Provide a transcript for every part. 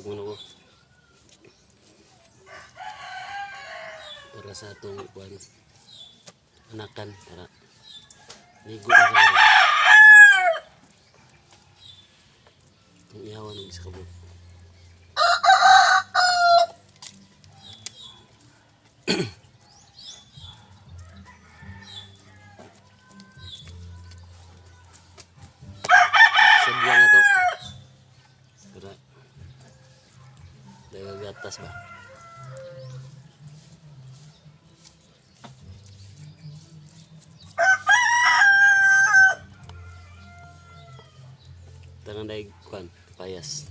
Manok ko. Para sa atong kuan anakan para ligo na siya karon. Itong ihawan ng isa ka buok. Sadya na to. Para dahil gatas ba? Tangan dahil kuan, payas.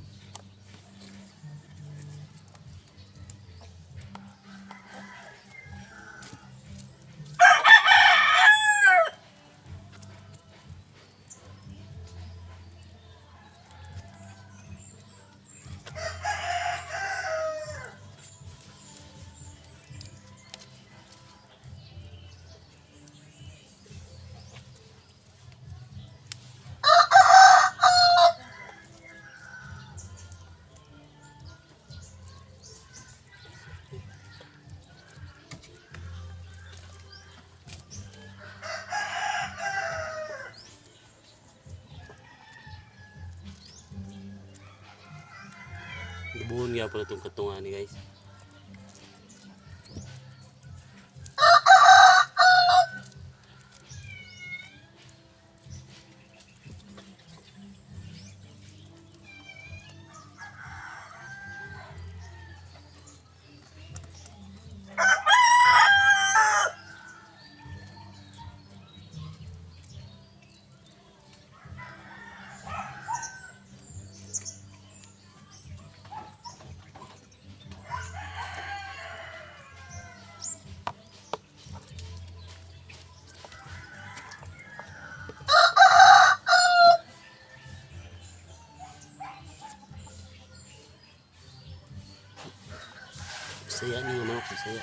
Dubuhon nga pala itong katungan ni, guys. Saya ni nga manok, saya.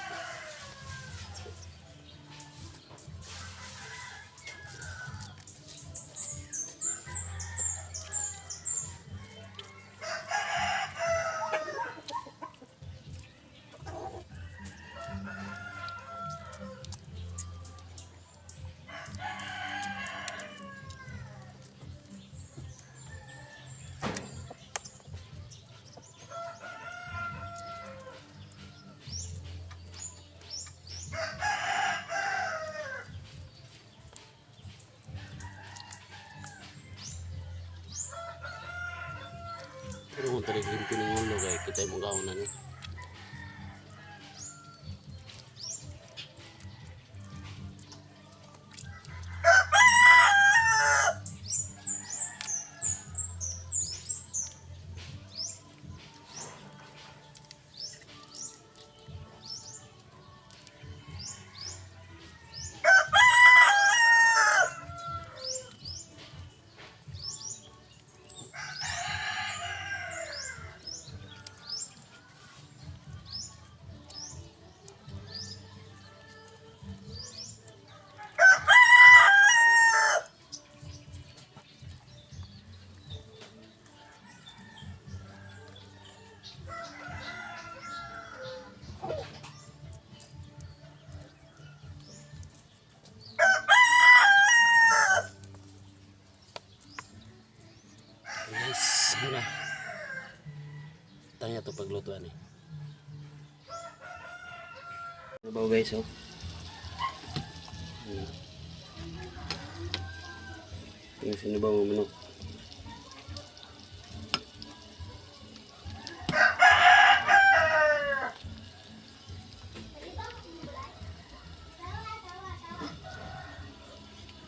Pero kung tarig limpi ng ulo kay kita yung mga na ni. Guys, muna. Tanya to paglutuan eh. Ano ba, guys, oh? Yung sino ba mga manok?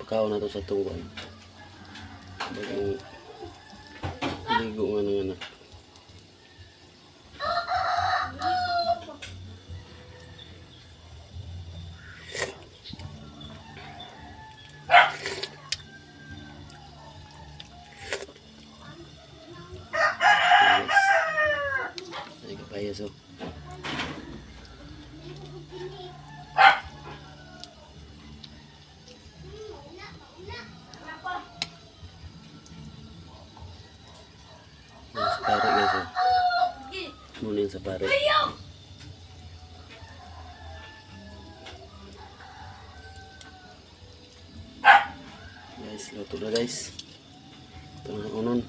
Pagkaon na to sa tungkol. Bagong ligo nga ng anak. Yes. Ay, kapayas oh. Yes, pare, guys oh. Muna yung sa pare. Guys, luto na, guys. Ito na ang unon.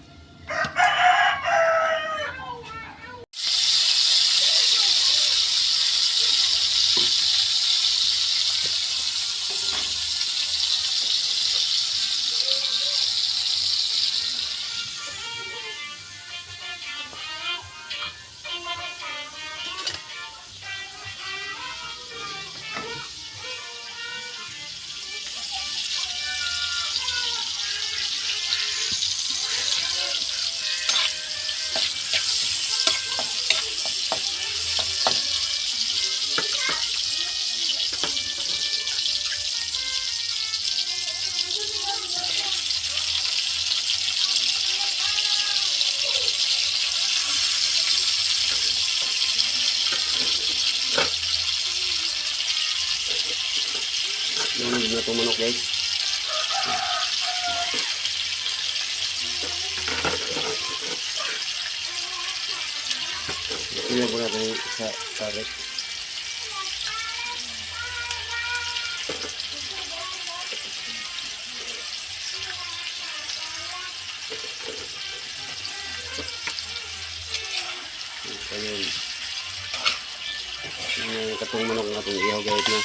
Lunod na itong manok, guys. Tingnan po natin yung sa pare. Ayun. Yung katong manok nga itong ihaw, guys, na.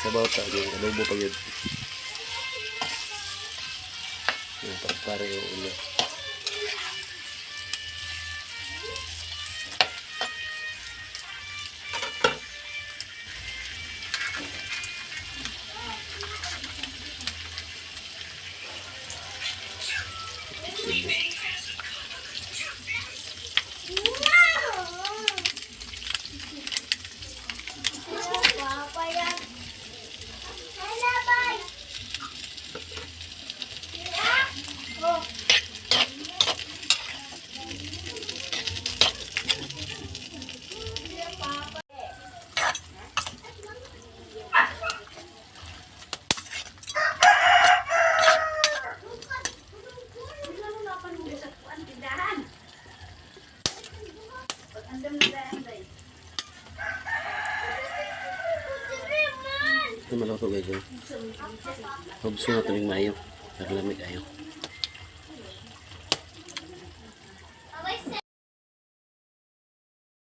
Sabaw ta, yung adobo pag yun. Yung pagpare yung ulo. Papa yan. Hala, bye. Oh. Ito maluto, guys, yun. Hubso na ito yung maayo. Naglamig ayo.